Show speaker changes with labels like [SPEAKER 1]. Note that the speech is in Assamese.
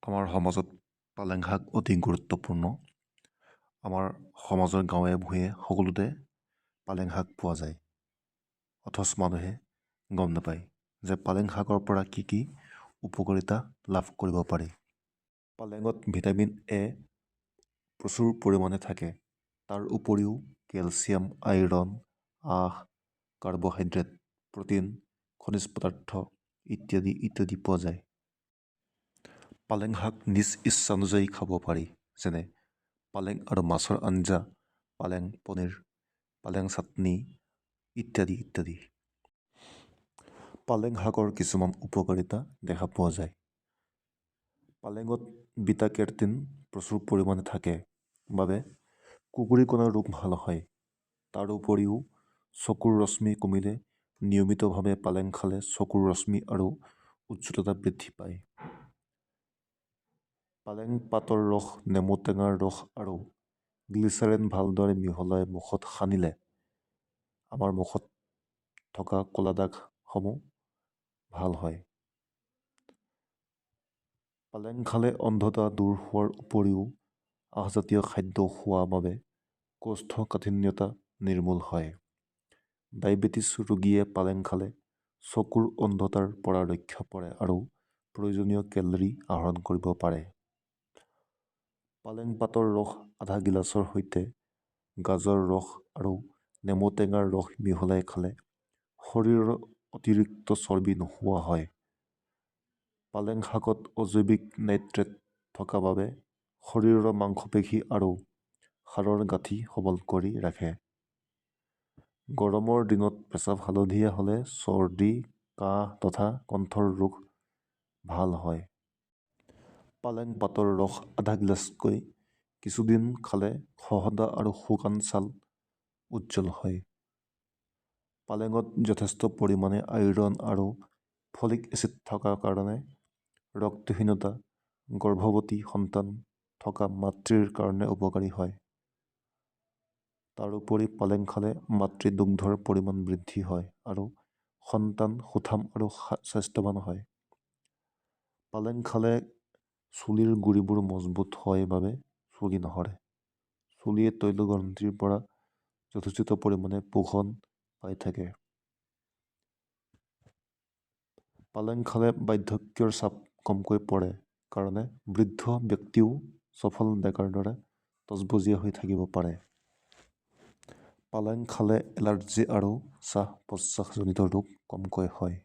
[SPEAKER 1] আমাৰ সমাজত পালেং শাক অতি গুৰুত্বপূৰ্ণ। আমাৰ সমাজৰ গাঁৱে ভূঞে সকলোতে পালেং শাক পোৱা যায়, অথচ মানুহে গম নাপায় যে পালেং শাকৰ পৰা কি কি উপকাৰিতা লাভ কৰিব পাৰি। পালেঙত ভিটামিন এ প্ৰচুৰ পৰিমাণে থাকে। তাৰ উপৰিও কেলছিয়াম, আইৰণ, আঁহ, কাৰ্বহাইড্ৰেট, প্ৰ'টিন, খনিজ পদাৰ্থ ইত্যাদি ইত্যাদি পোৱা যায়। পালেং শাক নিজ ইচ্ছানুযায়ী খাব পাৰি, যেনে পালেং আৰু মাছৰ আঞ্জা, পালেং পনীৰ, পালেং চাটনি ইত্যাদি ইত্যাদি। পালেং শাকৰ কিছুমান উপকাৰিতা দেখা পোৱা যায়। পালেঙত বিটা কেৰটিন প্ৰচুৰ পৰিমাণে থাকে বাবে কুকুৰীকণা ৰোগ ভাল হয়। তাৰ উপৰিও চকুৰ ৰশ্মি কমিলে নিয়মিতভাৱে পালেং খালে চকুৰ ৰশ্মি আৰু উজ্জ্বলতা বৃদ্ধি পায়। পালেং পাতৰ ৰস, নেমু টেঙাৰ ৰস আৰু গ্লিচাৰিন ভালদৰে মিহলাই মুখত সানিলে আমাৰ মুখত থকা ক'লা দাগসমূহ ভাল হয়। পালেং খালে অন্ধতা দূৰ হোৱাৰ উপৰিও আঁহজাতীয় খাদ্য খোৱা বাবে কোষ্ঠকাঠিন্যতা নিৰ্মূল হয়। ডায়েবেটিছ ৰোগীয়ে পালেং খালে চকুৰ অন্ধতাৰ পৰা ৰক্ষা পৰে আৰু প্ৰয়োজনীয় কেলৰি আহৰণ কৰিব পাৰে। পালেং পাতৰ ৰস আধা গিলাচৰ সৈতে গাজৰ ৰস আৰু নেমু টেঙাৰ ৰস মিহলাই খালে শৰীৰৰ অতিৰিক্ত চৰ্বি নোহোৱা হয়। পালেং শাকত অজৈৱিক নাইট্ৰেট থকা বাবে শৰীৰৰ মাংসপেশী আৰু হাড়ৰ গাঁঠি সবল কৰি ৰাখে। গৰমৰ দিনত পেচাব হালধীয়া হ'লে চৰ্দি, কাহ তথা কণ্ঠৰ ৰোগ ভাল হয়। পালেং পাতৰ ৰস আধা গিলাচকৈ কিছুদিন খালে খহটা আৰু শুকান ছাল উজ্জ্বল হয়। পালেঙত যথেষ্ট পৰিমাণে আইৰণ আৰু ফলিক এচিড থকা কাৰণে ৰক্তহীনতা, গৰ্ভৱতী সন্তান থকা মাতৃৰ কাৰণে উপকাৰী হয়। তাৰোপৰি পালেং খালে মাতৃদুগ্ধৰ পৰিমাণ বৃদ্ধি হয় আৰু সন্তান সুঠাম আৰু স্বাস্থ্যৱান হয়। পালেং খালে চুলিৰ গুৰিবোৰ মজবুত হয় বাবে চুলি নসৰে। চুলিয়ে তৈলগ্ৰন্থিৰ পৰা যথোচিত পৰিমাণে পোষণ পাই থাকে। পালেং খালে বাৰ্ধক্যৰ চাপ কমকৈ পৰে কাৰণে বৃদ্ধ ব্যক্তিও সফল ডেকাৰ দৰে তজবজীয়া হৈ থাকিব পাৰে। পালেং খালে এলাৰ্জি আৰু শ্বাস-প্ৰশ্বাসজনিত ৰোগ কমকৈ হয়।